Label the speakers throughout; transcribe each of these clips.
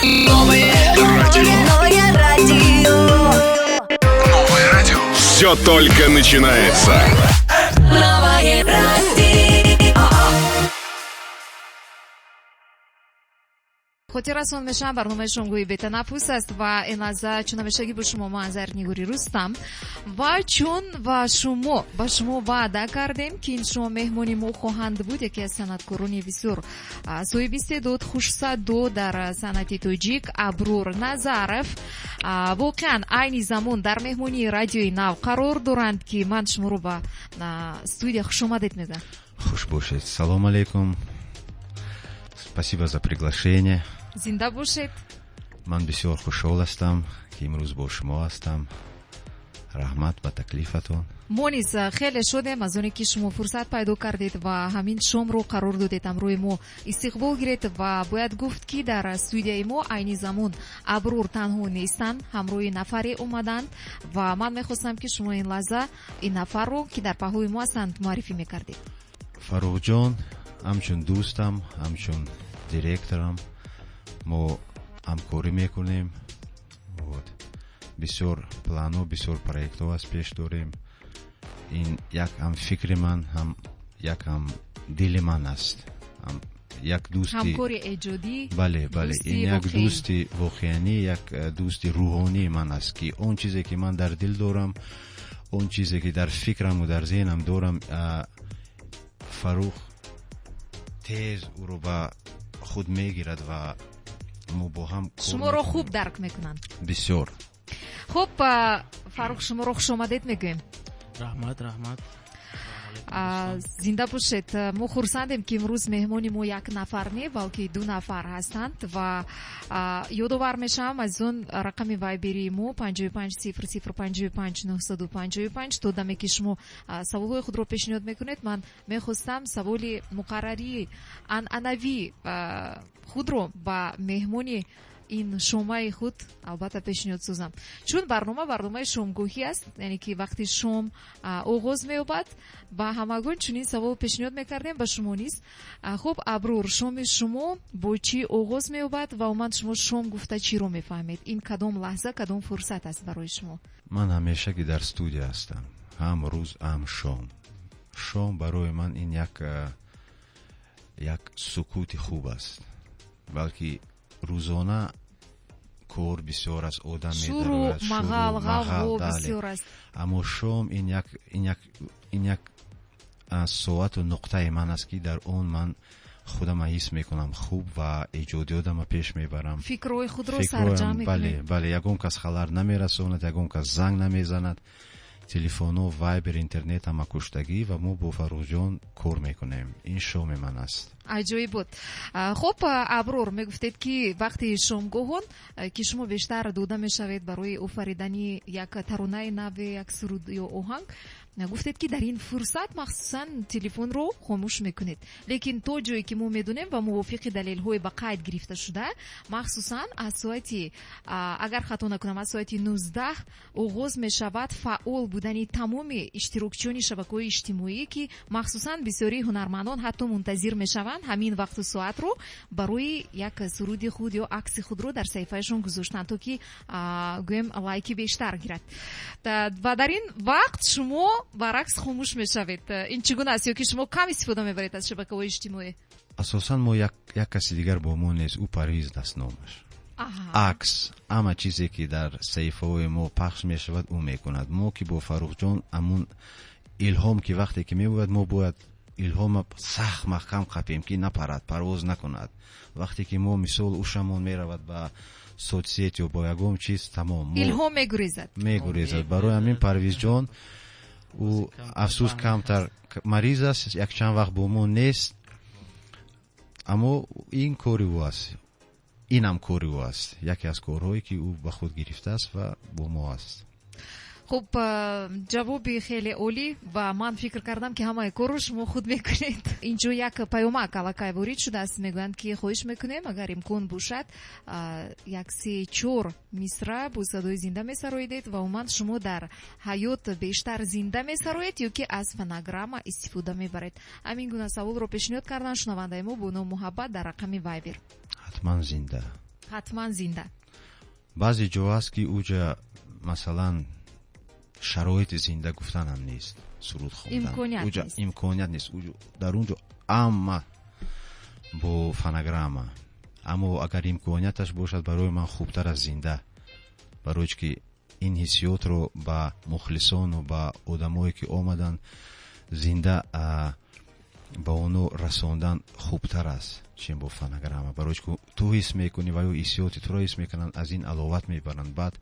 Speaker 1: Новое радио.
Speaker 2: Новое радио.
Speaker 1: Новое радио.
Speaker 3: Все только начинается.
Speaker 2: Новое радио.
Speaker 4: Хотиррасон мешавам, барномаи шомгоҳи бетанаффус аст ва ин лаҳза чун ҳамешагӣ бо шумо ман, Зарнигори Рустам, ва чун ба шумо ваъда кардем, ки ин шумо меҳмони мо хоҳанд буд, яке аз санъаткорони бисёр соҳиби истеъдод, хушсадо дар санъати тоҷик, Аброр Назаров. Воқеан, айни замон дар меҳмонии Радиои Нав қарор доранд, ки ман шуморо ба студия хушомадед мегӯям.
Speaker 5: Хуш бошед. Салом алейкум. Спасибо за приглашение.
Speaker 4: Зинда бошед.
Speaker 5: Ман бисёр хушҳол ҳастам, ки имрӯз бо шумо ҳастам. Раҳмат ба таклифатон.
Speaker 4: Мо низ хеле шодем аз оне, ки шумо фурсат пайдо кардед ва ҳамин шомро қарор додед ҳамроҳи мо истиқбол гиред. Ва бояд гуфт, ки дар студияи мо айни замон Аброр танҳо нестанд, ҳамроҳи нафаре омаданд ва ман мехостам, ки шумо ин лаҳза ин нафарро, ки дар паҳлӯи мо ҳастанд, муаррифӣ мекардед.
Speaker 5: Фаррухҷон ҳамчун дӯстам, ҳамчун директорам, мо ҳамкорӣ мекунем. Вот. Бисёр планҳо, бисёр проектҳо аз пеш дорем. Ин як ҳам фикри ман, ҳам як ҳам дили ман аст, ҳам як дӯсти
Speaker 4: ҳамкори эҷодӣ.
Speaker 5: Бале,
Speaker 4: дӯсти
Speaker 5: ин як
Speaker 4: воқеӣ.
Speaker 5: Дӯсти воқеанӣ, як дӯсти рӯҳонии ман аст, ки он чизе, ки ман дар дил дорам, он чизе, ки дар фикраму дар зеҳнам дорам, Фаррух тез ӯро ба худ мегирад ва мо бо ҳам кор
Speaker 4: Шуморо
Speaker 5: мекунем.
Speaker 4: хуб дарк мекунанд.
Speaker 5: Бисёр.
Speaker 4: Хуб, Фаррух, шуморо хушомадед мегӯем.
Speaker 6: Раҳмат, раҳмат.
Speaker 4: Зинда бошед. Мо хурсандем, ки имрӯз меҳмони мо як нафар не, балки ду нафар ҳастанд ва ёдовар мешавам, азизон, рақами вайберии мо 55 00 55 955. То даме ки шумо саволҳои худро пешниҳод мекунед, ман мехостам саволи муқаррарии анъанавӣ худро ба меҳмони ин шомаи худ албатта пешниҳод созам, чун барнома барномаи шомгоҳӣ аст, яъне ки вақти шом оғоз меёбад ва ҳамагон чунин савол пешниҳод мекардем, ба шумо низ. Хуб, Аброр, шоми шумо бо чӣ оғоз меёбад ва умуман шумо шом гуфта чиро мефаҳмед? Ин кадом лаҳза, кадом фурсат аст барои шумо?
Speaker 5: Ман ҳамеша ки дар студия ҳастам, ҳам рӯз, ҳам шом. Шом барои ман ин як сукути хуб аст, балки рӯзона кор бисёр аст, одам
Speaker 4: шуру
Speaker 5: медарояд, шуру,
Speaker 4: мағал,
Speaker 5: мағал,
Speaker 4: ғавғо
Speaker 5: бале.
Speaker 4: бисёр аст.
Speaker 5: Аммо шом ин як соату нуқтаи ман аст, ки дар он ман худама ҳис мекунам хуб ва эҷодиётама пеш мебарам.
Speaker 4: Фикрҳои худро
Speaker 5: Фикрҳоям,
Speaker 4: сарҷамъ
Speaker 5: бале,
Speaker 4: мекунед.
Speaker 5: Бале, ягон кас халар намерасонад, ягон кас занг намезанад, телефонҳо, вайбер, интернет ҳама куштагӣ ва мо бо Фаррухҷон кор мекунем. Ин шоми ман аст.
Speaker 4: Аҷоиб буд. Хуб, Аброр, мегуфтед, ки вақти шомгоҳон, ки шумо бештар дода мешавед барои офаридани як таронаи наве, як суруд ё оҳанг, гуфтед, ки дар ин фурсат махсусан телефонро хомӯш мекунед, лекин то ҷое ки мо медонем ва мувофиқи далелҳои ба қайд гирифта шуда, махсусан аз соати, агар хато накунам, аз соати 19 оғоз мешавад фаъол будани тамоми иштирокчиёни шабакаҳои иҷтимоӣ, ки махсусан бисёри ҳунармандон ҳатто мунтазир мешаванд ҳамин вақту соатро барои як суруди худ ё акси худро дар саҳифаашон гузоштан, то ки, гӯем, лайки бештар гирад. Ва дар ин вақт шумо баръакс хомӯш мешавед. Ин чӣ гуна аст ё ки шумо кам истифода мебаред аз шабакаҳои иҷтимоӣ?
Speaker 5: Асосан мо як каси дигар бо мо нест, ӯ Парвиз аст номаш. Акс, ҳама чизе, ки дар саҳифаҳои мо пахш мешавад, ӯ мекунад. Мо ки бо Фаррухҷон ҳамун илҳом, ки вақте ки мебояд, мо бояд илҳома сахт маҳкам қапем, ки напарад, парвоз накунад. Вақте ки мо, мисол, ушамон меравад ба соцсеть ё бо ягон чиз, тамом.
Speaker 4: Илҳом мегурезад.
Speaker 5: Мегурезад. Барои ҳамин Парвизҷон, ӯ, афсӯс, камтар мариз аст, якчанд вақт бо мо нест, аммо ин кори ӯ аст, инам кори ӯ аст, яке аз корҳое, ки ӯ ба худ гирифтааст ва бо мо аст.
Speaker 4: Хуб, ҷавоби хеле олӣ ва ман фикр кардам, ки ҳамаи корро шумо худ мекунед. Инҷо як паёмак аллакай ворид шудааст, мегӯянд, ки хоҳиш мекунем, агар имкон бошад, як се чор мисра бо садои зинда месароидед. Ва умуман шумо дар ҳаёт бештар зинда месароед ё ки аз фонограмма истифода мебаред? Ҳамин гуна саволро пешниҳод кардан шунавандаи мо бо ном Муҳаббат дар рақами вайбер.
Speaker 5: Ҳатман зинда.
Speaker 4: Ҳатман зинда.
Speaker 5: Баъзе ҷо аст, ки уҷа, масалан, шароити зинда гуфтанам нест, суруд хондан.
Speaker 4: Имконият
Speaker 5: уҷа
Speaker 4: нест.
Speaker 5: Имконият нест. Дар он ҷо амма бо фонограмма. Аммо агар имконияташ бошад, барои ман хубтар аз зинда, барои ки ин ҳиссиётро ба мухлисону ба одамое, ки омаданд, зинда ба оно расондан хубтар аст, чем бо фонограмма, барои ки ту ҳис мекунӣ ва ё ҳиссиёти туро ҳис мекунанд, аз ин аловат мебаранд. Баъд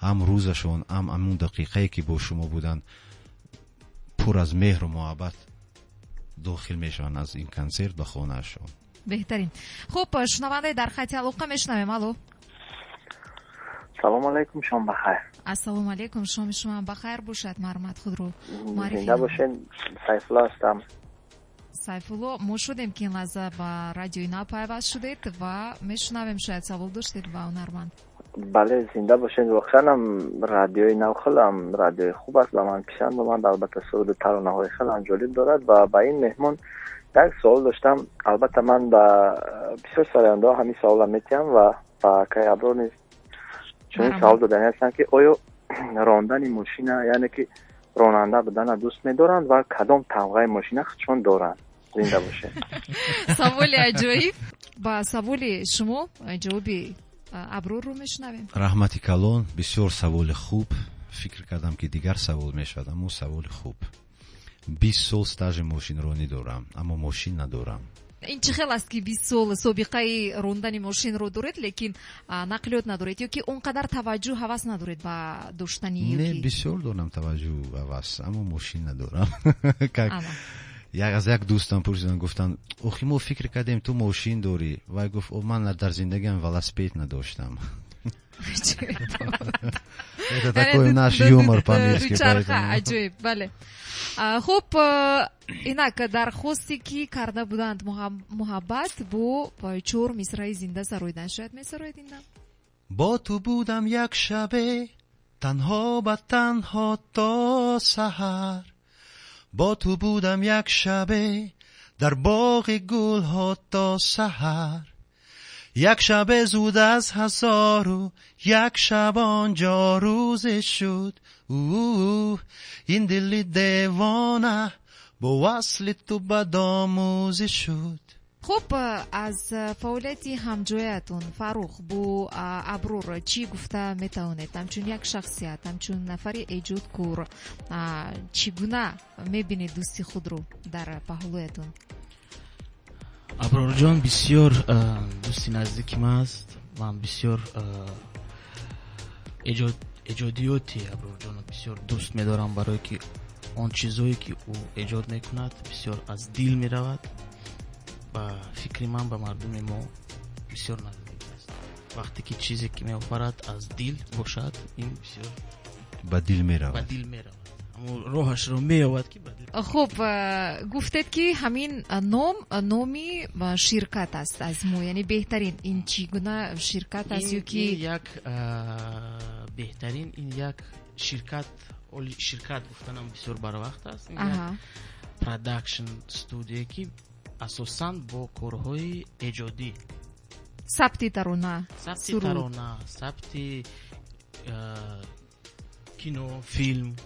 Speaker 5: ҳам рӯзашон, ҳам ҳамун дақиқае, ки бо шумо буданд, пур аз меҳру муҳаббат дохил мешаванд аз ин консерт ба хонаашон.
Speaker 4: Беҳтарин. Хуб, шунавандаи дар хати алоқа мешунавем. Алло.
Speaker 6: Салому алайкум, шом бахайр.
Speaker 4: Ассалому алайкум, шоми шумо бахайр бошад. Марҳамат, худро муаррифӣ.
Speaker 6: Зинда бошед, Сайфулло ҳастам.
Speaker 4: Сайфулло, мо шудем, ки ин лаҳза ба радиои Нав пайваст шудед ва мешунавем, шояд савол доштед ба ҳунарманд.
Speaker 6: Бале, зинда бошед. Воқеанам радиои Нав хелам радиои хуб аст, ба ман писанд омад. Албатта, суруду таронаҳои хелам ҷолиб дорад ва ба ин меҳмон як савол доштам. Албатта, ман ба бисёр сарояндаҳо ҳамин саволам метиҳам ва ба акаи Аброр низ чунин савол додани ҳастам, ки оё рондани мошина, яъне ки ронанда будана дӯст медоранд ва кадом тамғаи мошина худшон доранд? Зинда бошед.
Speaker 4: Саволи аҷоиб. Ба саволи шумо ҷавоби Аброрро мешунавем.
Speaker 5: Раҳмати калон, бисёр саволи хуб. Фикр кардам, ки дигар савол мешавад, аммо саволи хуб. 20 сол стажи мошинронӣ дорам, аммо мошин надорам.
Speaker 4: Ин чӣ хел аст, ки 20 сол собиқаи рондани мошинро доред, лекин нақлиёт надоред, ё ки он қадар таваҷҷӯҳ, ҳавас надоред ба доштани?
Speaker 5: Не, бисёр дорам таваҷҷӯҳ, ҳавас, аммо мошин надорам. Як аз як дӯстам пурсидам, гуфтанд: «Охи, мо фикр кардем, ту мошин дорӣ». Вай гуфт: «Ман дар зиндагиам велосипед надоштам». Это такой наш юмор памирский.
Speaker 4: Дучарха, аҷоиб, бале. Хуб, инак дархосте, ки карда буданд, муҳаббат бо чор мисраи зинда сароидан. Шояд месароед ин дам?
Speaker 5: Бо ту будам як шабе танҳо ба танҳо то саҳар, бо ту будам як шабе дар боғи гулҳо то саҳар, як шабе зуд аз ҳазору як шаб онҷо рӯзе шуд, ин дили девона бо васли ту бадомӯзӣ шуд.
Speaker 4: Хуб, аз фаъолияти ҳамҷоятон Фаррух бо Аброр чӣ гуфта метавонед? Ҳамчун як шахсият, ҳамчун нафари эҷодкор, чӣ гуна мебинед дӯсти худро дар паҳлӯятон?
Speaker 7: Аброрҷон бисёр дӯсти наздики ман аст. Ман бисёр эҷодиёти Аброрҷонро бисёр дӯст медорам, барое ки он чизое, ки ӯ эҷод мекунад, бисёр аз дил меравад. Ба фикри ман, ба мардуми мо бисёр наздик аст. Вақте ки чизе ки меофарад, аз дил бошад, ин бисёр
Speaker 5: ба дил меравад.
Speaker 7: Ба дил меравад, аммо роҳашро меёбад, ки ба дил.
Speaker 4: Хуб, гуфтед, ки ҳамин ном номи ширкат аст аз мо, яъне Беҳтарин. Ин чӣ гуна ширкат аст ё ки?
Speaker 7: Як Беҳтарин, ин як ширкат, ширкат гуфтанам бисёр барвақт аст. Ин як продакшн студия, ки асосан бо корҳои эҷодӣ,
Speaker 4: сабти тарона,
Speaker 7: сабти тарона, сабти кино, филм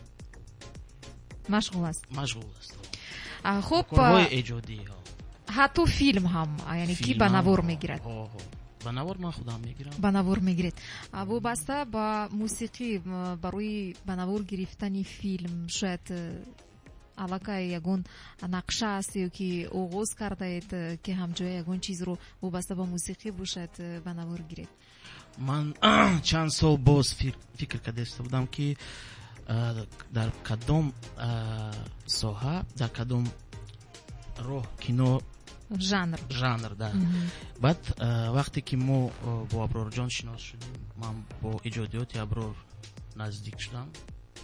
Speaker 4: машғул аст.
Speaker 7: Машғул аст.
Speaker 4: Хуб,
Speaker 7: корҳои эҷодӣ.
Speaker 4: Ҳатто филм ҳам, яъне ки ба навор мегирад?
Speaker 7: Ба навор ман худам мегирам.
Speaker 4: Ба навор мегиред. Вобаста ба мусиқӣ, барои ба навор гирифтани филм шояд аллакай ягон нақша аст ё ки оғоз кардаед, ки ҳамҷоя ягон чизро вобаста ба мусиқӣ бошад, ба навор гиред?
Speaker 7: Ман чанд сол боз фикр кардаиста будам, ки дар кадом соҳа, дар кадом роҳ кино,
Speaker 4: жанр.
Speaker 7: Жанр да. Баъд вақте ки мо бо Аброрҷон шинос шудем, ман бо эҷодиёти Аброр наздик шудам,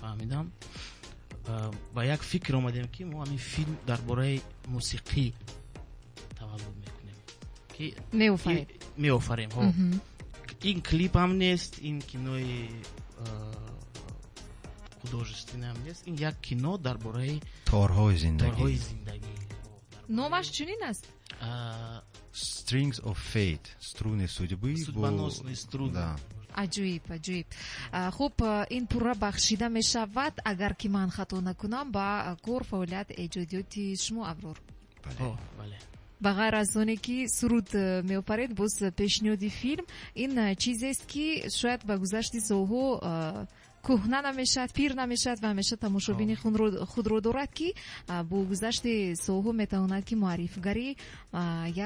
Speaker 7: фаҳмидам, ба як фикр омадем, ки мо ҳамин филм дар бораи мусиқӣ таваллуд мекунем, ки
Speaker 4: меофарем.
Speaker 7: Меофарем. Ин клип ҳам нест, ин кинои художественный ҳам нест, ин як кино дар бораи
Speaker 5: торҳои зиндагӣ.
Speaker 7: Торҳои зиндагӣ.
Speaker 4: Номаш чунин аст?
Speaker 5: Strings of Fate, струны судьбы.
Speaker 7: Судьбоносные струны.
Speaker 5: Да.
Speaker 4: Аҷоиб, аҷоиб. Хуб, ин пурра бахшида мешавад, агар ки ман хато накунам, ба кор, фаъолият, эҷодиёти шумо, Аброр.
Speaker 7: Бале.
Speaker 4: Ба ғайр аз оне ки суруд меофаред, боз пешниҳоди филм ин чизест, ки шояд ба гузашти солҳо кӯҳна намешавад, пир намешавад ва ҳамеша тамошобини худро дорад, ки бо гузашти солҳо метавонад, ки муаррифгари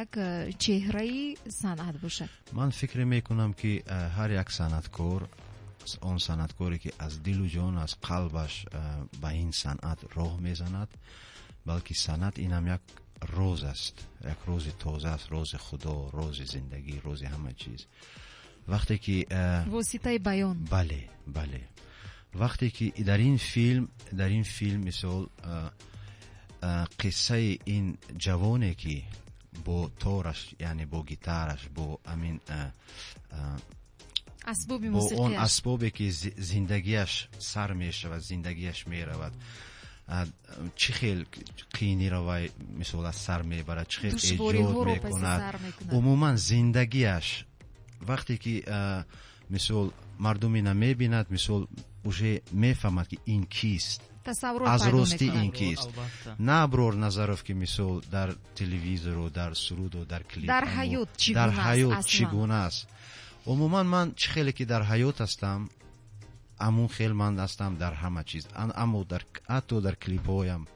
Speaker 4: як чеҳраи санъат бошад.
Speaker 5: Ман фикр мекунам, ки ҳар як санъаткор, он санъаткоре ки аз дилу ҷон, аз қалбаш ба ин санъат роҳ мезанад, балки санъат инам як роз аст, як рози тоза аст, рози Худо, рози зиндагӣ, рози ҳама чиз. Вақте ки
Speaker 4: воситаи баён.
Speaker 5: Бале, бале. Вақте ки дар ин филм, мисол, қиссаи ин ҷавоне, ки бо тораш, яъне бо гитараш, бо амин
Speaker 4: асбоби
Speaker 5: бо он
Speaker 4: мусиқиаш,
Speaker 5: асбобе ки зиндагиаш сар мешавад, зиндагиаш меравад, чӣ хел қийниро вай, мисол, аз сар мебарад, чӣ хел эҷод
Speaker 4: душвориҳоро паси
Speaker 5: мекунад,
Speaker 4: сар мекунад.
Speaker 5: Умуман зиндагиаш, вақте ки, мисол, мардум ина мебинад, мисол, уже мефаҳмад, ки ин кист.
Speaker 4: Тасаввурот
Speaker 5: аз
Speaker 4: пайдо
Speaker 5: рости
Speaker 4: мекунад.
Speaker 5: Ин кист.
Speaker 7: Албатта.
Speaker 5: На Аброр Назаров, ки, мисол, дар телевизору, дар суруду, дар клип,
Speaker 4: дар
Speaker 5: аммо
Speaker 4: ҳаёт чӣ
Speaker 5: дар
Speaker 4: гуна аст
Speaker 5: ҳаёт
Speaker 4: аслан?
Speaker 5: Чӣ гуна аст. Умуман ман чӣ хеле ки дар ҳаёт ҳастам, амун хел ман ҳастам дар ҳама чиз. Аммо ҳатто дар клипҳоям,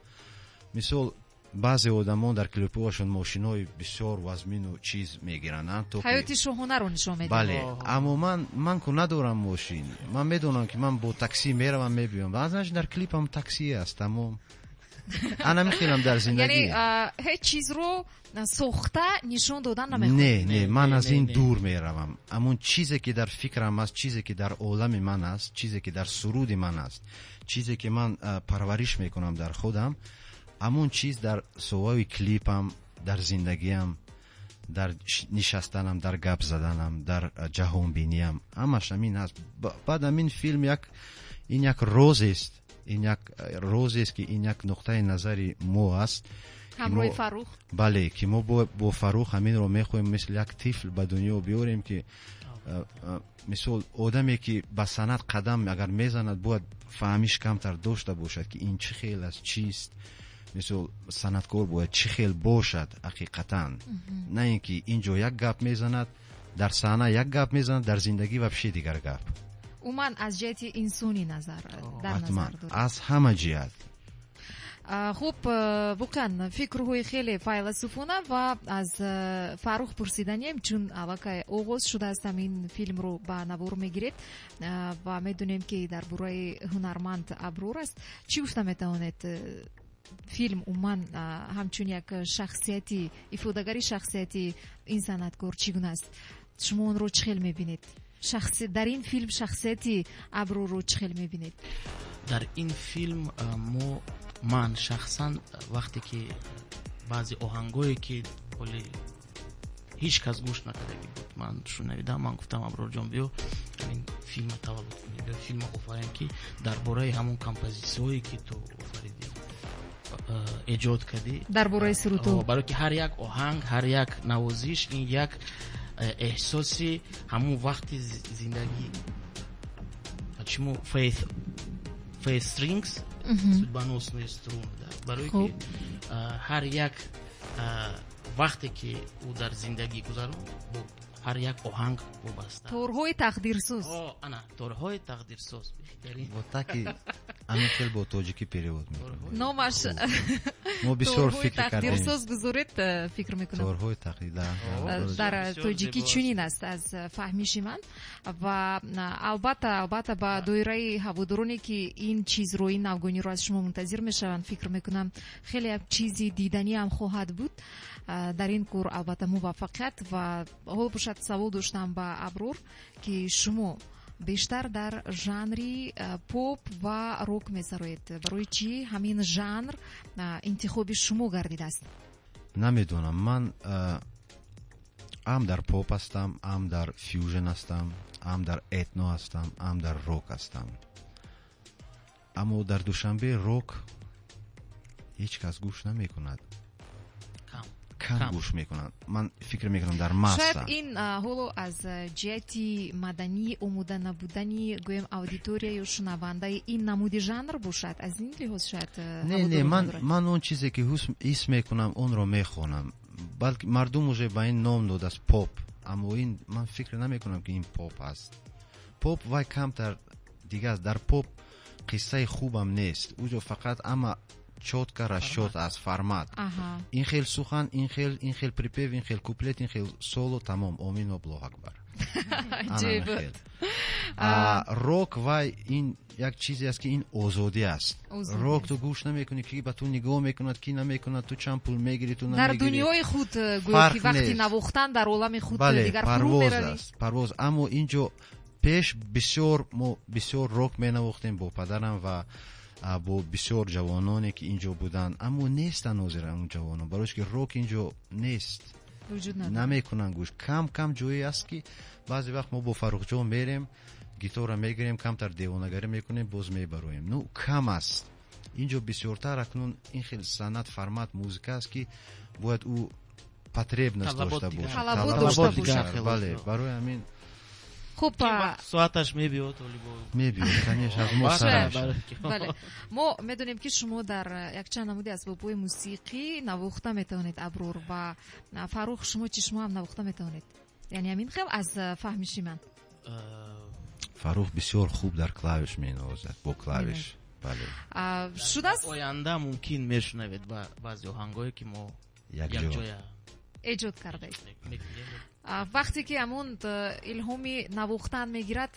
Speaker 5: мисол, баъзе одамон дар клипҳояшон мошинои бисёр вазмину чиз мегиранд, то ки
Speaker 4: ҳаёти шоҳонаро нишон медиҳад.
Speaker 5: Бале, аммо ман ку надорам мошин, ман медонам, ки ман бо таксӣ меравам, мебиём. Баъзанш дар клипам таксӣ аст, тамом. Ана мехелам дар
Speaker 4: яъне
Speaker 5: зиндагӣ.
Speaker 4: Ҳеҷ чизро сохта нишон додан намехоҳед.
Speaker 5: Не, не, ман
Speaker 7: не,
Speaker 5: аз
Speaker 7: не,
Speaker 5: ин
Speaker 7: не.
Speaker 5: дур меравам. Амон чизе ки дар фикрам аст, чизе ки дар олами ман аст, чизе ки дар суруди ман аст, чизе ки ман парвариш мекунам дар худам, амон чиз дар соҳаи клипам, дар зиндагиам, дар нишастанам, дар гап заданам, дар ҷаҳонбиниям, ҳамаш ҳамин аст. Баъд ҳамин филм як, ин як розест, ин як розест, ки ин як нуқтаи назари мо аст, ки
Speaker 4: ҳамроҳи Фаррух.
Speaker 5: Бале, ки мо бо Фаррух ҳаминро мехоҳем мисли як тифл ба дунё биёрем, ки мисол, одаме ки ба санъат қадам агар мезанад, бояд фаҳмиш камтар дошта бошад, ки ин чӣ хел аст, чист. Мисол, санъаткор бояд чӣ хел бошад ҳақиқатан, на ин ки ин ҷо як гап мезанад, дар саҳна як гап мезанад, дар зиндагӣ вообще дигар гап.
Speaker 4: Умуман аз ҷиҳати инсонӣ назар дар
Speaker 5: ҳатман,
Speaker 4: назар доред.
Speaker 5: Аз ҳама ҷиҳат.
Speaker 4: Хуб, воқеан фикрҳои хеле файласуфона. Ва аз Фаррух пурсиданем, чун аллакай оғоз шудааст, ҳамин филмро ба навор мегиред ва медонем, ки дар бораи ҳунарманд Аброр аст. Чӣ гуфта метавонед, филм умуман ҳамчун як шахсияти, ифодагари шахсияти ин санъаткор чӣ гуна аст? Шумо онро чӣ хел мебинед? Дар ин филм шахсияти Аброрро чӣ хел мебинед?
Speaker 7: Дар ин филм мо, ман шахсан, вақте ки баъзе оҳангое, ки ҳоли ҳеҷ кас гӯш накардагӣ буд, ман шунавидам, ман гуфтам: «Аброрҷон, биё ҳамин филма таваллуд кунем, биё филма офарем, ки дар бораи ҳамон композитсияое, ки ту офаридӣ, эҷод кардӣ».
Speaker 4: Дар бораи сурудҳо.
Speaker 7: Барое ки ҳар як оҳанг, ҳар як навозиш ин як эҳсоси ҳамон вақти зиндагӣ. Почему Fate Strings, судьбоносные струны, да? Барое ки ҳар як вақте ки ӯ дар зиндагӣ гузаронд, бо ҳар як оҳанг вобаста.
Speaker 4: Торҳои тақдирсоз.
Speaker 7: О, ана, торҳои тақдирсоз, беҳтарин.
Speaker 5: Вот так и ҳамин хел бо тоҷикӣ перевод мекунем.
Speaker 4: Номаш
Speaker 5: Мо бисёр
Speaker 4: торҳои
Speaker 5: фикр кардем.
Speaker 4: тақдирсоз гузоред, фикр мекунам.
Speaker 5: Торҳои тақдир, да.
Speaker 4: Дар
Speaker 7: Бисёр
Speaker 4: тоҷикӣ
Speaker 7: зебо аст.
Speaker 4: чунин аст аз фаҳмиши ман. Ва албатта, ба доираи ҳаводороне, ки ин чизро, ин навгониро аз шумо мунтазир мешаванд, фикр мекунам, хеле як чизи диданиам хоҳад буд. Дар ин кор албатта муваффақият. Ва ҳоло бошад, савол доштам ба Аброр, ки шумо бештар дар жанри поп ва рок месароед. Барои чӣ ҳамин жанр интихоби шумо гардидааст?
Speaker 5: Намедонам, ман ҳам дар поп ҳастам, ҳам дар фюжн ҳастам, ҳам дар этно ҳастам, ҳам дар рок ҳастам. Аммо дар Душанбе рок ҳеҷ кас гӯш намекунад.
Speaker 7: Кам.
Speaker 5: кам гӯш мекунанд. Ман фикр мекунам дар масса.
Speaker 4: Шояд ин ҳоло аз ҷиҳати маданӣ омода набудани, гӯем, аудитория ё шунавандаи ин намуди жанр бошад. Аз ин лиҳоз шояд.
Speaker 5: Не, не, ман он чизе ки ҳис мекунам, онро мехонам. Балки мардум уже ба ин ном додааст поп, аммо ин ман фикр намекунам, ки ин поп аст. Поп вай камтар дига аст. Дар поп қиссаи хубам нест, уҷо фақат ама чётко расчёт аст, формат, ин хел сухан, ин хел припев, ин хел куплет, ин хел соло, тамом, омин, Аллоҳ акбар. Рок вай ин як чизе аст, ки ин озодӣ аст. Рок ту гӯш намекунӣ, ки ба ту нигоҳ мекунад, ки намекунад, ту чанд пул мегирӣ, ту
Speaker 4: дар дунёи худ, гӯё ки вақти навохтан дар олами худ дигар.
Speaker 5: Парвоз аст, парвоз. Аммо инҷо пеш бисёр мо бисёр рок менавохтем бо падарам ва бо бисёр ҷавононе, ки инҷо буданд, аммо нестанд ҳозир он ҷавонон, барои ки рок инҷо нест, намекунанд гӯш. Кам кам ҷое аст, ки баъзе вақт мо бо Фаррухҷон мерем, гитора мегирем, камтар девонагарӣ мекунем, боз мебароем. Ну, кам аст. Инҷо бисёртар акнун ин хел санъат, формат музыка аст, ки бояд ӯ потребность дошта бошад. Бале, барои ҳамин.
Speaker 4: Хуб.
Speaker 7: Соаташ мебиёд.
Speaker 5: Мебиёд, конечно, аз мо.
Speaker 4: Бале, мо медонем, ки шумо дар якчанд намуди асбобҳои мусиқӣ навохта метавонед, Аброр ва Фаррух. Шумо чи, шумо ҳам навохта метавонед? Яъне ҳамин хел аз фаҳмиши ман.
Speaker 5: Фаррух бисёр хуб дар клавиш менавозад, бо клавиш, бале.
Speaker 4: Шудааст.
Speaker 7: Оянда мумкин мешунавед баъзе оҳангое, ки мо
Speaker 5: якҷоя
Speaker 4: эҷод кардаед. Вақте ки ҳамон илҳоми навохтан мегирад,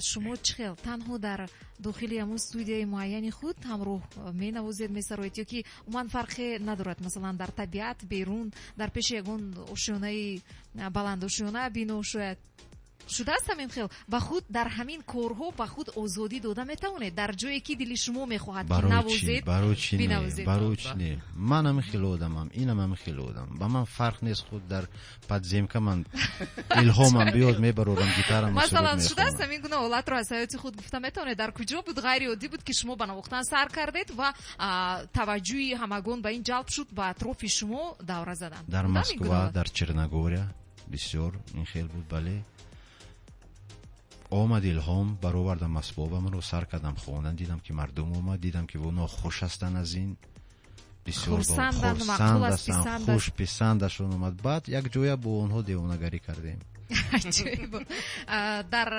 Speaker 4: шумо чӣ хел, танҳо дар дохили ҳамон студияи муайяни худ ҳамроҳ менавозед, месароед, ё ки умуман фарқе надорад, масалан, дар табиат, берун, дар пеши ягон ошёнаи баландошёна бино шояд шудааст, ҳамин хел ба худ дар ҳамин корҳо ба худ озодӣ дода метавонед, дар ҷое ки дили шумо мехоҳад, ки навозед?
Speaker 5: Бинавозед? Барои чӣ не? Ман ҳамин хел одамам, инам ҳамин хел одам. Ба ман фарқ нест, худ дар подземка ман илҳомам биёд, мебарорам гитарам.
Speaker 4: Масалан, шудааст ҳамин гуна ҳолатро аз ҳаёти худ гуфта метавонед? Дар куҷо буд, ғайриоддӣ буд, ки шумо ба навохтан сар кардед ва таваҷҷӯҳи ҳамагон ба ин ҷалб шуд, ба атрофи шумо давра заданд?
Speaker 5: Дар Москва, дар Черногория бисёр ин хел буд, бале. Омад илҳом, баровардам асбобамро, сар кардам хондан, дидам, ки мардум омад, дидам, ки онҳо хуш ҳастанд аз ин, бисёр хурсанд ҳастанд, хуш писандашон омад. Баъд як ҷоя бо онҳо девонагарӣ кардем.
Speaker 4: Дар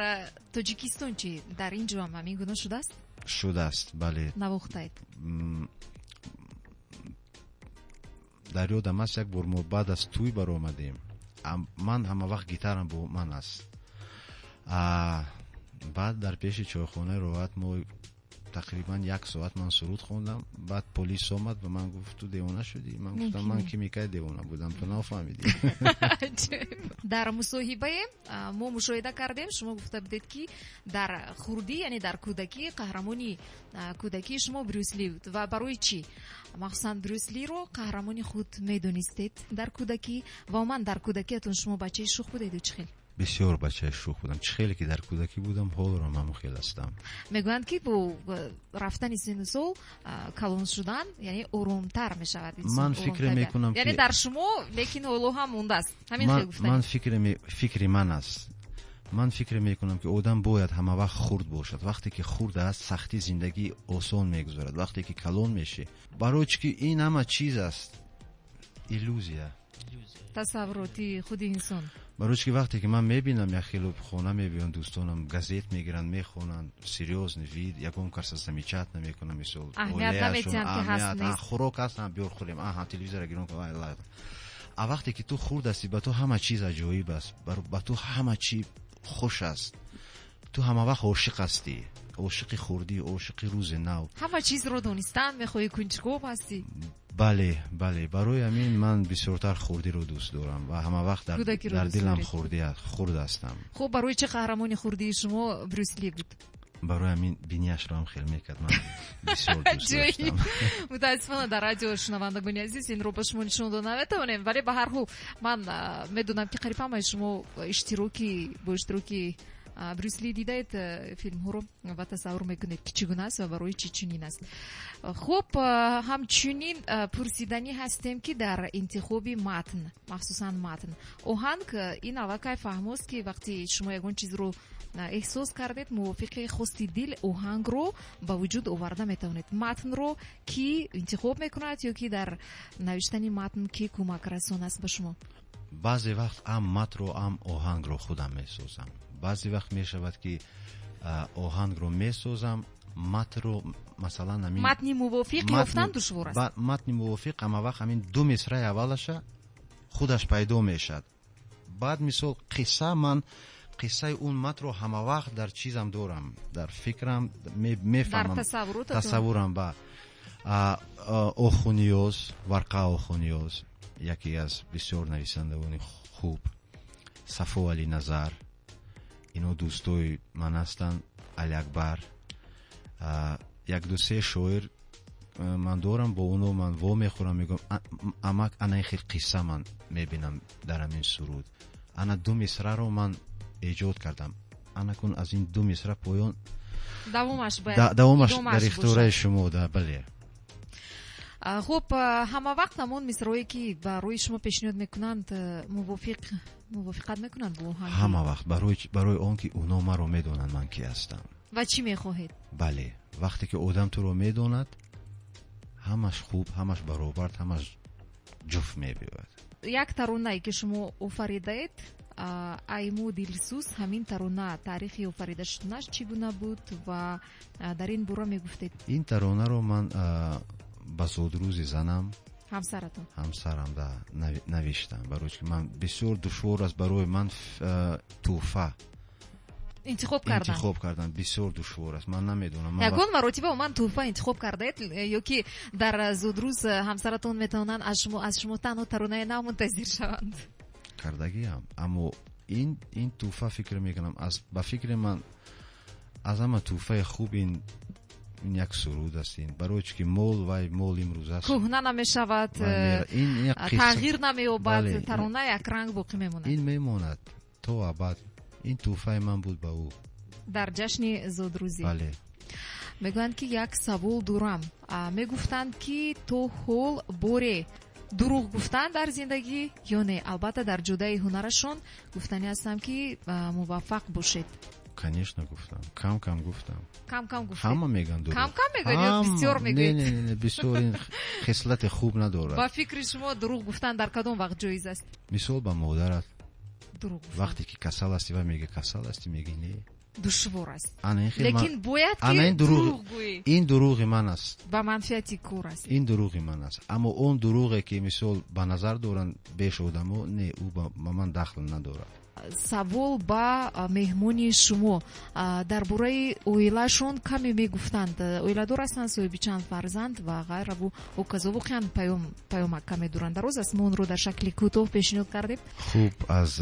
Speaker 4: Тоҷикистон чи, дар ин ҷо ҳам ҳамин гуна шудааст?
Speaker 5: Шудааст, бале.
Speaker 4: Навохтаед?
Speaker 5: Дар ёдам аст, як бор мо баъд аз тӯй баромадем. Ман ҳама вақт гитарам бо ман аст. Баъд дар пеши чойхонаи Роҳат мо тақрибан як соат ман суруд хондам. Баъд полис омад, ба ман гуфт: «Ту девона шудӣ?» Ман гуфтам: «Ман ки микай девона будам, ту нафаҳмидӣ?»
Speaker 4: Дар мусоҳибае мо мушоҳида кардем, шумо гуфта будед, ки дар хурдӣ, яъне дар кӯдакӣ, қаҳрамони кӯдакии шумо Брюс Ли буд. Ва барои чӣ махсусан Брюс Лиро қаҳрамони худ медонистед дар кӯдакӣ? Ва умуман дар кӯдакиятон шумо бачаи шух будеду чӣ хел?
Speaker 5: Бисёр бачаи шух будам. Чӣ хеле ки дар кӯдакӣ будам, ҳолоро ҳамон хел ҳастам.
Speaker 4: Мегӯянд, ки бо рафтани сину сол, калон шудан, яъне оромтар мешавад.
Speaker 5: Ман фикр мекунам.
Speaker 4: Яъне дар шумо лекин ҳоло ҳам мондааст ҳамин хел гуфтани?
Speaker 5: Ман фикри ман аст, ман фикр мекунам, ки одам бояд ҳама вақт хурд бошад. Вақте ки хурд аст, сахти зиндагӣ осон мегузарад. Вақте ки калон мешӣ, барои чӣ ки ин ҳама чиз аст иллюзия.
Speaker 4: Тасаввуроти худи инсон.
Speaker 5: Барои чӣ ки вақте ки ман мебинам, як хело хона мебиён дӯстонам, газет мегиранд, мехонанд, серьёзный вид, ягон каса замечать намекунам, мисол. Хӯрок аст, биёр хӯрем, аҳа, телевизора гирон. А вақте ки ту хурд ҳастӣ, ба ту ҳама чиз аҷоиб аст, ба ту ҳама чи хуш аст, ту ҳама вақт ошиқ ҳастӣ, ошиқи хурдӣ, ошиқи рӯзи нав.
Speaker 4: Ҳама чизро донистан мехоҳӣ, кунҷков ҳастӣ.
Speaker 5: Бале, бале, барои ҳамин ман бисёртар хурдиро дӯст дорам ва ҳама вақт дар дилам хурд ҳастам.
Speaker 4: Хуб, барои чӣ қаҳрамони хурдии шумо Брюс Ли буд?
Speaker 5: Барои ҳамин бинияшро ҳам хел мекард, ман бисёр дӯст доштам.
Speaker 4: Мутаассифона, дар радио, шунавандагони азиз, инро ба шумо нишон дода наметавонем, вале ба ҳар ҳол ман медонам, ки қариб ҳамаи шумо иштироки бо иштироки Брюс Ли дидаед филмҳоро ва тасаввур мекунед, ки чӣ гуна аст ва барои чӣ чунин аст. Хуб, ҳамчунин пурсиданӣ ҳастем, ки дар интихоби матн, махсусан матн, оҳанг, ин аллакай фаҳмост, ки вақте шумо ягон чизро эҳсос кардед, мувофиқи хости дил оҳангро ба вуҷуд оварда метавонед. Матнро кӣ интихоб мекунад ё ки дар навиштани матн кӣ кӯмакрасон аст ба шумо?
Speaker 5: Баъзе вақт ҳам матнро, ҳам оҳангро худам месозам. Баъзе вақт мешавад, ки оҳангро месозам, матнро, масалан, ҳамин
Speaker 4: Матни мувофиқ ёфтан душвор аст.
Speaker 5: Матни мувофиқ ҳама вақт ҳамин ду мисраи аввалаша худаш пайдо мешавад. Баъд, мисол, қисса, ман қиссаи он матнро ҳама вақт дар чизам дорам, дар фикрам, мефаҳмам, тасаввурам. Ба Охуниёз, Варқа Охуниёз, яке аз бисёр нависандагони хуб, Сафо Али Назар, ино дӯстои ман ҳастанд, Алиакбар, як ду се шоир ман дорам, бо оно ман во мехӯрам, мегӯям: «Амак, ана ин хел қисса ман мебинам дар ҳамин суруд, ана ду мисраро ман эҷод кардам, ана кун аз ин ду мисра поён давомаш дар ихтиёраи шумо да, бале.»
Speaker 4: Хуб, ҳама вақт ҳамон мисраое, ки барои шумо пешниҳод мекунанд, мувофиқат мекунанд бо оҳанг?
Speaker 5: Ҳама вақт, барои он ки оно маро медонанд, ман ки ҳастам
Speaker 4: ва чӣ мехоҳед.
Speaker 5: Бале, вақте ки одам туро медонад, ҳамаш хуб, ҳамаш баробар, ҳамаш ҷуфт мебиёяд.
Speaker 4: Як таронае, ки шумо офаридаед, «Айму дилсӯз», ҳамин тарона таърихи офарида шуданаш чӣ гуна буд ва дар ин бора мегуфтед?
Speaker 5: Ин таронаро ман ба зодрӯзи занам,
Speaker 4: Ҳамсаратон.
Speaker 5: Ҳамсарам, да, навиштам, барои ки ман бисёр душвор аст барои ман тӯҳфа
Speaker 4: интихоб кардан.
Speaker 5: Интихоб кардан бисёр душвор аст, ман намедонам.
Speaker 4: Ягон маротиба ман тӯҳфа интихоб кардаед ё ки дар зодрӯз ҳамсаратон метавонанд аз шумо танҳо таронаи нав мунтазир шаванд?
Speaker 5: Кардагиам, аммо ин тӯҳфа, фикр мекунам, аз ба фикри ман, аз ҳама тӯҳфаи хуб ин як суруд аст. Ин барои чи ки мол, вай мол имрӯз аст,
Speaker 4: кӯҳна намешавад, тағйир намеёбад, тарона якранг боқӣ мемонад.
Speaker 5: Ин мемонад то абад. Ин тӯҳфаи ман буд ба ӯ.
Speaker 4: Дар ҷашни зодрӯзӣ.
Speaker 5: Бале.
Speaker 4: Мегӯянд, ки як савол дорам. Мегуфтанд, ки то ҳол боре дурӯғ гуфтан дар зиндагӣ ё не? Албатта, дар ҷодаи ҳунарашон гуфтанӣ ҳастам, ки муваффақ бошед.
Speaker 5: Конечно, гуфтам, кам кам гуфтам.
Speaker 4: Кам кам гуфтед?
Speaker 5: Ҳама мегӯянд дурӯғ.
Speaker 4: Кам кам мегӯяд ё бисёр мегӯед?
Speaker 5: Не, не, не, бисёр ин хислати хуб надорад.
Speaker 4: Ба фикри шумо, дурӯғ гуфтан дар кадом вақт ҷоиз аст?
Speaker 5: Мисол, ба модарат
Speaker 4: дурӯғ.
Speaker 5: Вақте ки касал ҳастӣ ва мега: «Касал ҳастӣ?» Меги: «Не».
Speaker 4: Душвор аст, лекин бояд ки дурӯғ гӯӣ.
Speaker 5: Ин дурӯғи ман аст.
Speaker 4: Ба манфиати кор аст.
Speaker 5: Ин дурӯғи ман аст, аммо он дурӯғе, ки, мисол, ба назар доранд беш одамо, не, ӯ ба ман дахл надорад.
Speaker 4: Савол ба меҳмони шумо: дар бораи оилашон каме мегуфтанд. Оиладор ҳастанд, соҳиби чанд фарзанд ва ғайраву ҳоказо. Воқеан, паёмак каме дурандароз аст, мо онро дар шакли кӯтоҳ пешниҳод кардем.
Speaker 5: Хуб, аз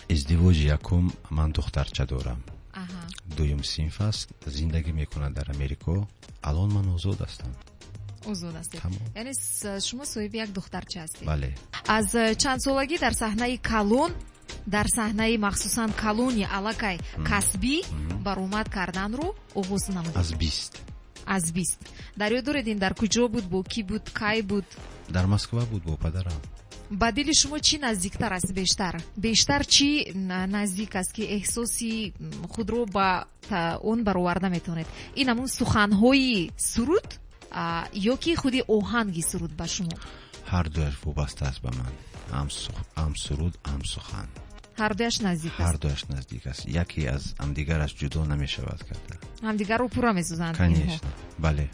Speaker 5: издивоҷи якум ман духтарча дорам, дуюм синф аст, зиндагӣ мекунад дар Америко. Алон ман озод ҳастам.
Speaker 4: Озод ҳастед, яъне шумо соҳиби як духтарча ҳастед?
Speaker 5: Бале.
Speaker 4: Аз чанд солагӣ дар саҳнаи калон, дар саҳнаи махсусан калони аллакай касбӣ баромад карданро оғоз намудед?
Speaker 5: Аз 20.
Speaker 4: Аз 20. Дар ёд доред, ин дар куҷо буд, бо кӣ буд, кай буд?
Speaker 5: Дар Москва буд, бо падарам.
Speaker 4: Ба дили шумо чӣ наздиктар аст бештар? Бештар чӣ наздик аст, ки эҳсоси худро ба он бароварда метавонед? Ин ҳамун суханҳои суруд ё ки худи оҳанги суруд ба шумо?
Speaker 5: Ҳардуяш вобаста аст ба ман, ҳам суруд, ҳам сухан.
Speaker 4: Ҳардуяш наздик аст.
Speaker 5: Ҳардуяш наздик аст, яке аз ҳамдигараш ҷудо намешавад карда.
Speaker 4: Ҳамдигарро пурра месозанд.
Speaker 5: Конечно, бале.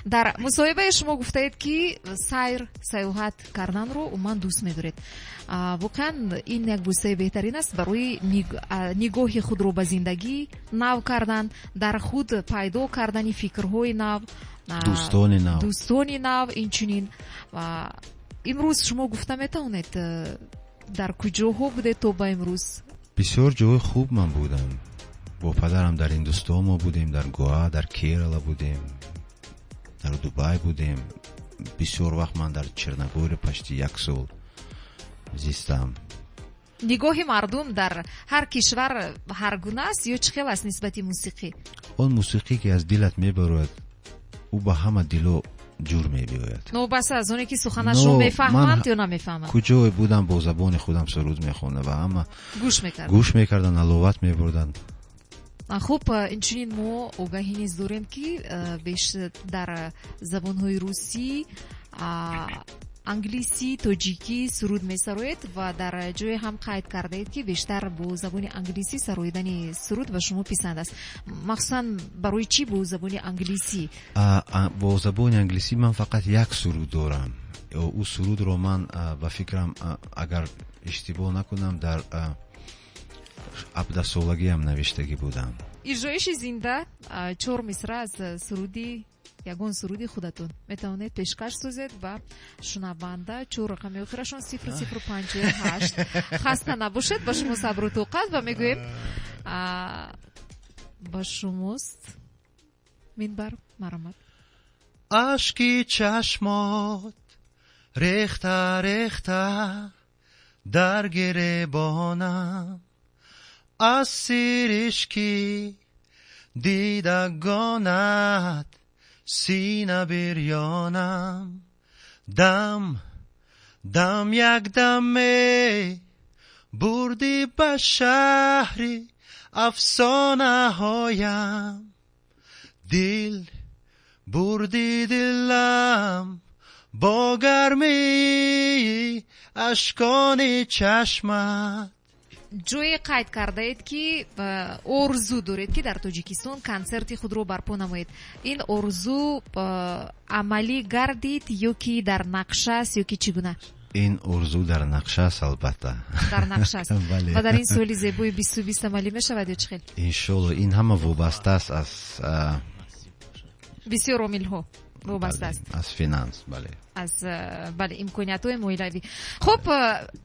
Speaker 4: Дар мусоҳибаи шумо гуфтаед, ки сайр, сайёҳат карданро умуман дӯст медоред. Воқеан, ин як воситаи беҳтарин аст барои нигоҳи худро ба зиндагӣ нав кардан, дар худ пайдо кардани фикрҳои нав,
Speaker 5: дӯстони нав.
Speaker 4: Дӯстони нав инчунин. Имрӯз шумо гуфта метавонед, дар куҷоҳо будед то ба имрӯз?
Speaker 5: Бисёр ҷои хуб ман будам. Бо падарам дар Ҳиндустон мо будем, дар Гоа, дар Керала будем, дар Дубай будем. Бисёр вақт ман дар Черногория почти як сол зистам.
Speaker 4: Нигоҳи мардум дар ҳар кишвар ҳар гуна аст ё чӣ хел аст нисбати мусиқӣ?
Speaker 5: Он мусиқӣ, ки аз дилат мебарояд, ӯ ба ҳама дило ҷур мебиёяд.
Speaker 4: Новобаста аз оне ки суханашро мефаҳманд ё намефаҳманд.
Speaker 5: Куҷое будам, бо забони худам суруд мехондам ва ҳама
Speaker 4: гӯш мекарданд,
Speaker 5: гӯш мекарданд, ҳаловат мебурданд.
Speaker 4: Хуб, инчунин мо огаҳӣ низ дорем, ки беш дар забонҳои русӣ, англисӣ, тоҷикӣ суруд месароед ва дар ҷое ҳам қайд кардаед, ки бештар бо забони англисӣ сароидани суруд ба шумо писанд аст. Махсусан барои чӣ бо забони англисӣ?
Speaker 5: Бо забони англисӣ ман фақат як суруд дорам. Ӯ сурудро ман, ба фикрам, агар иштибоҳ накунам, дар 17-солагиам навиштагӣ будам.
Speaker 4: Иҷроиши зинда, чор мисра аз суруди, ягон суруди худатон метавонед пешкаш созед ба шунаванда. Чор рақами охирашон 0058. Хаста набошед, ба шумо сабру тоқат ва мегӯем, ба шумост минбар, марҳамат.
Speaker 8: Ашки чашмот рехта рехта дар гиребонам, аз сиришки дидагонат сина бирёнам, дам дам якдаме бурдӣ ба шаҳри афсонаҳоям, дил бурдӣ дилам бо гармии ашкони чашмат.
Speaker 4: Ҷое қайд кардаед, ки орзу доред, ки дар Тоҷикистон консерти худро барпо намоед. Ин орзу амалӣ гардид ё ки дар нақша аст, ё ки чӣ гуна?
Speaker 5: Ин орзу дар нақша аст, албатта.
Speaker 4: Дар нақша аст.
Speaker 5: Бале.
Speaker 4: Ва дар ин соли зебои 2020 амалӣ мешавад ё чӣ хел?
Speaker 5: Иншолло, ин ҳама вобаста аст аз
Speaker 4: бисёр омилҳо вобаста аст.
Speaker 5: Аз финанс, бале.
Speaker 4: Аз, бале, имкониятҳои молиявӣ. Хуб,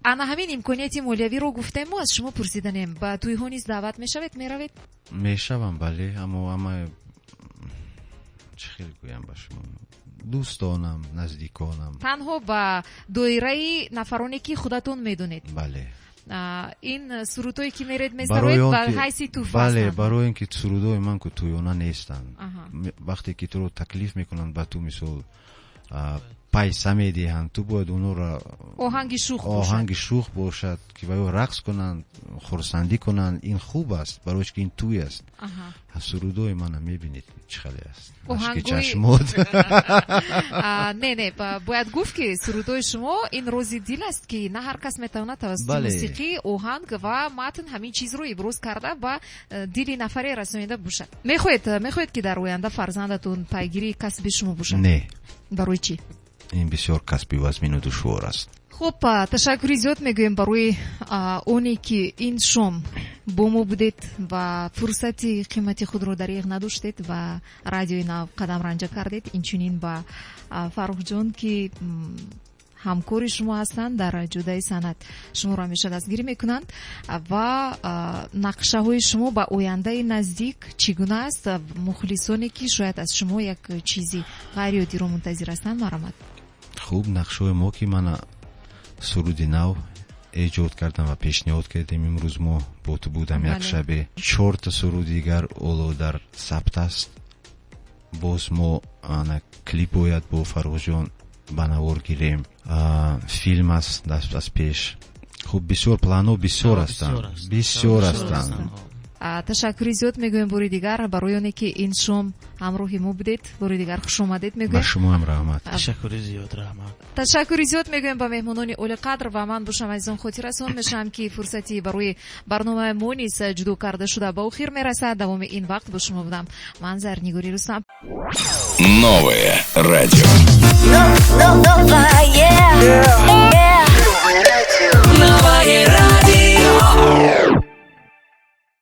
Speaker 4: ана ҳамин имконияти молиявиро гуфтем, мо аз шумо пурсиданем, ба тӯйҳо низ даъват мешавед, меравед?
Speaker 5: Мешавам, бале, аммо ҳама, чӣ хел гӯям ба шумо, дӯстонам, наздиконам.
Speaker 4: Танҳо ба доираи нафароне, ки худатон медонед.
Speaker 5: Бале.
Speaker 4: Ин сурудҳое, ки меред месароед, ба ҳайси туҳфа
Speaker 5: бале,
Speaker 4: ҳастанд.
Speaker 5: Барои ин ки сурудҳои ман ку тӯёна нестанд. Вақте ки туро таклиф мекунанд, ба ту мисол пайса медиҳанд, ту бояд онҳоро
Speaker 4: оҳанги шух бошад.
Speaker 5: Оҳанги шух бошад, ки ба ё рақс кунанд, хурсандӣ кунанд. Ин хуб аст, барои ки ин тӯй аст. Аз сурудҳои мана мебинед, чӣ хеле аст. Ашки чашмот.
Speaker 4: Не, не, бояд гуфт, ки сурудҳои шумо ин рози дил аст, ки на ҳар кас метавонад тавассути мусиқӣ, оҳанг ва матн ҳамин чизро иброз карда ба дили нафаре расонида бошад. Мехоҳед, ки дар оянда фарзандатон пайгирии касби шумо бошад?
Speaker 5: Не.
Speaker 4: Барои чӣ?
Speaker 5: Ин бисёр касби вазмину душвор аст.
Speaker 4: Хуб, ташаккури зиёд мегӯем барои оне, ки ин шом бо мо будед ва фурсати қимати худро дареғ надоштед ва радиои нав қадам ранҷа кардед. Инчунин ба Фаррухҷон, ки ҳамкори шумо ҳастанд дар ҷодаи санъат, шуморо ҳамеша дастгирӣ мекунанд. Ва нақшаҳои шумо ба ояндаи наздик чӣ гуна аст? Мухлисоне, ки шояд аз шумо як чизи ғайриоддиро мунтазир ҳастанд, марҳамат.
Speaker 5: Хуб, нақшаҳои мо, ки мана суруди нав эҷод кардам ва пешниҳод кардем имрӯз, мо бо ту будам як шабе, чорта суруди дигар оло дар сабт аст. Боз мо ана клип бояд бо Фаррухҷон ба навор гирем, филм аст аз пеш. Хуб, бисёр планҳо бисёр ҳастанд, бисёр ҳастанд.
Speaker 4: Ташаккури зиёд мегӯем бори дигар барои оне, ки ин шом ҳамроҳи мо будед. Бори дигар хуш омадед мегӯем.
Speaker 5: Ба шумо ҳам раҳмат.
Speaker 7: Ташаккури зиёд, раҳмат.
Speaker 4: Ташаккури зиёд мегӯем ба меҳмонони олиқадр ва ман бошам, азизон, хотиррасон мешавам, ки фурсати барои барномаи мо низ ҷудо карда шуда ба охир мерасад. Давоми ин вақт бо шумо будам ман, Зарнигори Рустам.
Speaker 3: Новое радио.
Speaker 2: Новое.